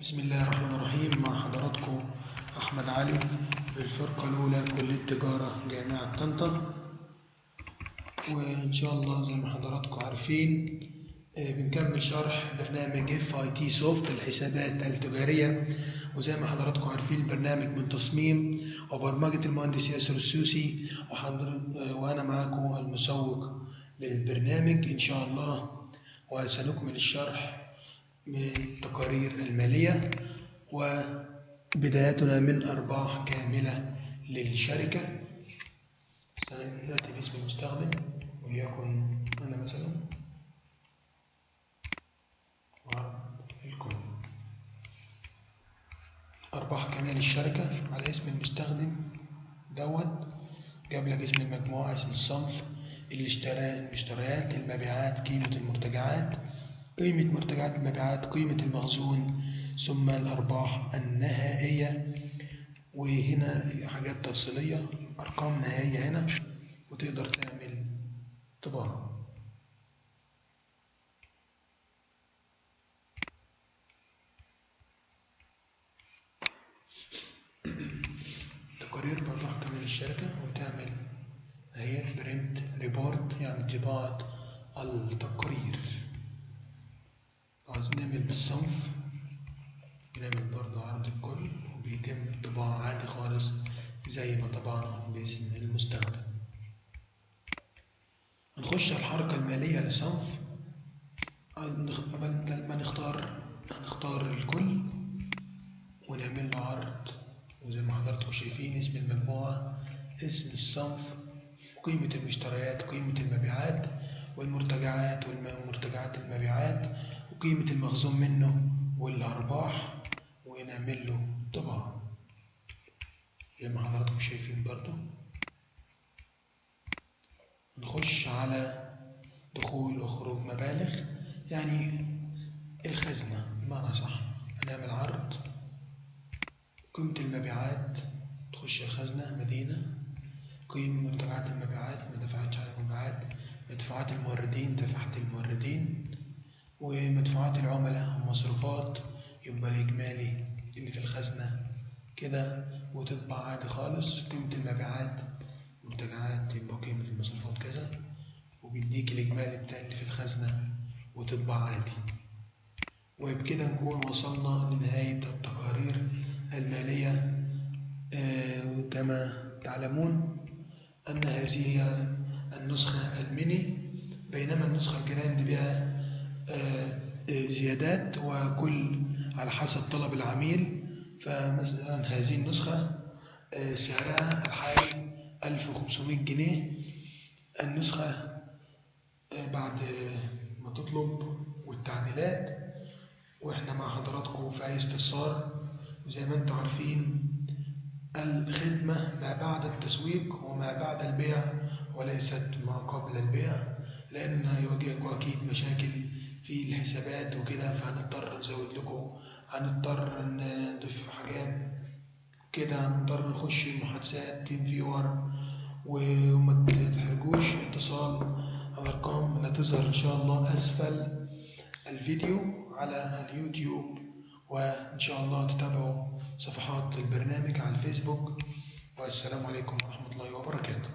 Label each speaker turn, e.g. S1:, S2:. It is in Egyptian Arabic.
S1: بسم الله الرحمن الرحيم. مع حضراتكم أحمد علي بالفرقة الأولى كلية تجارة جامعة طنطا. وإن شاء الله زي ما حضراتكم عارفين بنكمل شرح برنامج FIT Soft الحسابات التجارية. وزي ما حضراتكم عارفين البرنامج من تصميم وبرمجة المهندس ياسر السوسي، وأنا معاكم المسوق للبرنامج إن شاء الله. وسنكمل الشرح من التقارير المالية، وبدايتنا من أرباح كاملة للشركة. سنأتي باسم المستخدم وليكن أنا مثلا وعرض الكل. أرباح كاملة للشركة على اسم المستخدم دوت، جاب لك اسم المجموعة، اسم الصنف، اللي اشتراه، المشتريات، المبيعات، قيمة المرتجعات، قيمة مرتجعات المبيعات، قيمة المخزون، ثم الأرباح النهائية. وهنا حاجات تفصيلية، أرقام نهائية هنا، وتقدر تعمل طباعة. تقارير بأرباح كاملة للشركة، وتعمل اهي print report، يعني طباعة التقرير. عاوز نعمل بالصنف، بنعمل برضه عرض الكل، وبيتم الطباعة عادي خالص زي ما طبعنا باسم المستخدم. هنخش على الحركة المالية لصنف. بدل ما نختار هنختار الكل ونعمل له عرض، وزي ما حضراتكم شايفين اسم المجموعة، اسم الصنف، قيمة المشتريات، قيمة المبيعات، والمرتجعات ومرتجعات المبيعات، وقيمة المخزون منه، والأرباح، ونعمل له طباعة زي ما حضراتكم شايفين. برضو نخش على دخول وخروج مبالغ، يعني الخزنة بمعنى صح. هنعمل عرض قيمة المبيعات، تخش الخزنة مدينة، قيمة مرتجعات المبيعات، مدفوعات على المبيعات، مدفوعات الموردين، دفعات الموردين، ومدفوعات العملاء، ومصروفات، يبقى الإجمالي اللي في الخزنة كده، وتطبع عادي خالص. قيمة المبيعات، مرتجعات، يبقى قيمة المصروفات كذا، وبيديك الإجمالي بتاع اللي في الخزنة، وتطبع عادي. وبكده نكون وصلنا لنهاية التقارير المالية. كما تعلمون أن هذه هي النسخة الميني، بينما النسخة ال grand بها زيادات، وكل على حسب طلب العميل. فمثلا هذه النسخة سعرها الحالي 1500 جنيه. النسخة بعد ما تطلب والتعديلات، واحنا مع حضراتكم في أي استفسار. وزي ما انتم عارفين الخدمة ما بعد التسويق وما بعد البيع، وليست ما قبل البيع، لأن هيواجهكم أكيد مشاكل في الحسابات وكده، فهنضطر نزود لكم، هنضطر نضيف حاجات كده، هنضطر نخش محادثات TeamViewer. وما تحرجوش اتصال على الأرقام اللي تظهر إن شاء الله أسفل الفيديو على اليوتيوب، وإن شاء الله تتابعوا صفحات البرنامج على الفيسبوك. والسلام عليكم ورحمة الله وبركاته.